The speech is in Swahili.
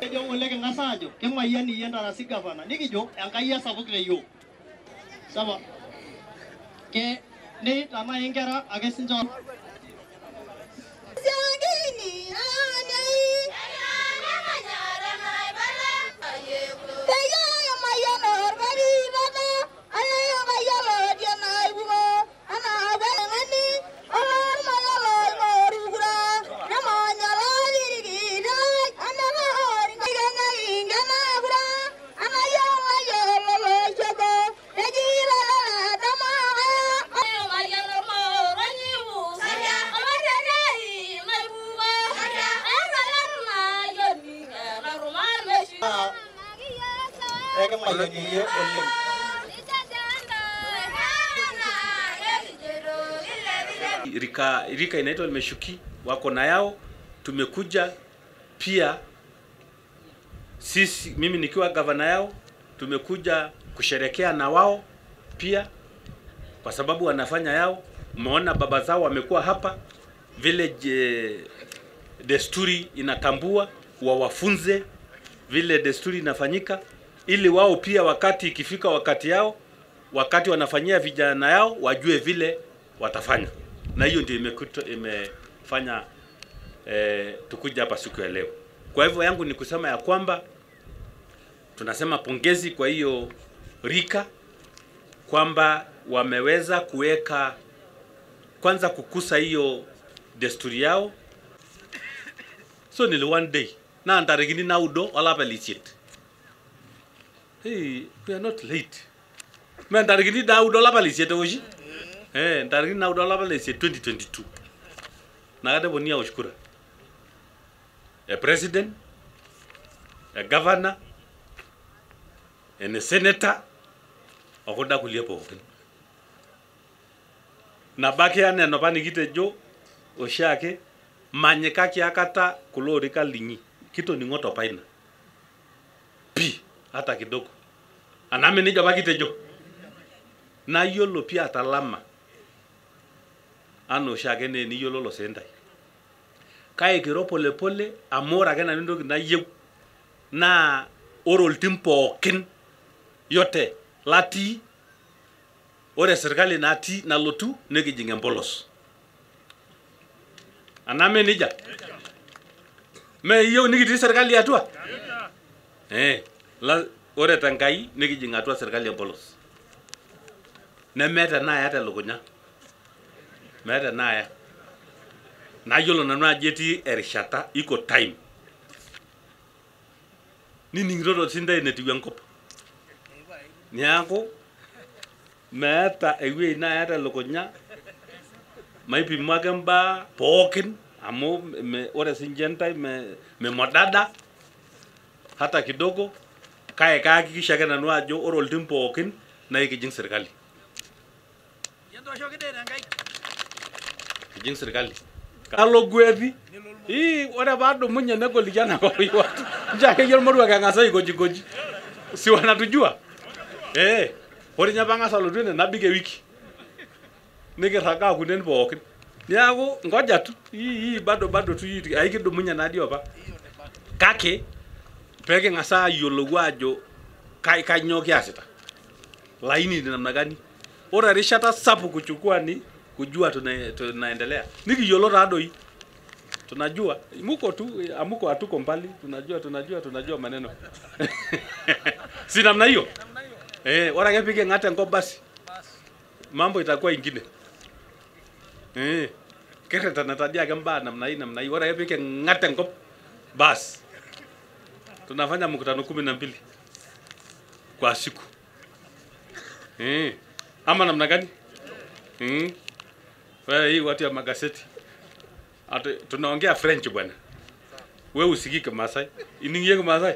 Kejo ng'ole king'as aajo kimayian iyie entarasi gavana nikijo Enkai esapuk teyiok. Sawa. Ke ni tanaa inkera ake sinche. Rika inaitwa Lemeshuki, wako na yao. Tumekuja pia sisi, mimi nikiwa gavana yao, tumekuja kusherekea na wao pia kwa sababu wanafanya yao. Umeona baba zao wamekuwa hapa, vile desturi inatambua, wawafunze vile desturi inafanyika, ili wao pia wakati ikifika wakati yao, wakati wanafanyia vijana yao, wajue vile watafanya. Na hiyo ndio imefanya tukuja hapa siku ya leo. Kwa hivyo yangu ni kusema ya kwamba tunasema pongezi kwa hiyo rika kwamba wameweza kuweka kwanza kukusa hiyo desturi yao. So nili one day na ntarikini naudo olapa lisiet. Hey, we are not late. Me ntarikini naudo olapa lisiet oshi. Ntarikini naudo olapa lisiet 2022. Na kade oshkura. A president, a governor, and a senator, okoda kulie pookin. Na baki ane no panikitejo oshiake manyikaki akata kulo rika linyi kitoning'o topaina pi hata kidogo. Aname nejo apa kitejo nayiolo pi atalama ana oshiake naa eniyiololo sii ntae. Kake kiro polepole amu ore ake nanu entoki nayieu naa ore oltim pookin yote latii, ore serkali natii nalotu nikijing empolos. Aname nejia? Mee iyieu nikitii serkali atua? Ore tenkai nikijing atua serkali empolos. Nemeeta naaya telukunya. Meeta naaya. Nayiolo nanu ajo etii erishata, iko time. Nining'itoto sii ntae enetiu enkop. Niaku meeta ewueji naaya telukunya, maipimu ake mbaa pookin amu ore sinche ntae memodada hata kidogo. Kake kahakikisha ake nanu ajo ore oltim pookin naa ekijing serkali. Kijing serkali. Alo gwethi. Ii ore paadumunye negoliki enakop watu. Nchoo akeyie ormoruak eng'as aikojikoji. Si wanatujua? Ore ninye pang'as alotu ene nabik ewiki. Nikirragaa kunen pookin. Niaku ngoja tu. Hii bado bado tu hii aikidumunye naadi apa. Kake peking'as ayiolou ajo kainyoo kiasita. Laini ni namna gani? Ore erishata sapuk kuchukua ni kujua tunaendelea. Nikiyiolo taa doi. Tunajua muko tu amuko hatuko mbali, tunajua maneno. Si namna hiyo? Ore ake piking'ata enkop basi. Mambo itakuwa ingine. Keretana tabia ake mbaa namna hii namna hii. Ore ake piking'ata enkop basi. Tunafanya mkutano 12 kwa siku. Ama namna gani? Wewe hii watu ya magazeti. Ate tunaongea French bwana. Wewe usikike Masai. Iningie Masai.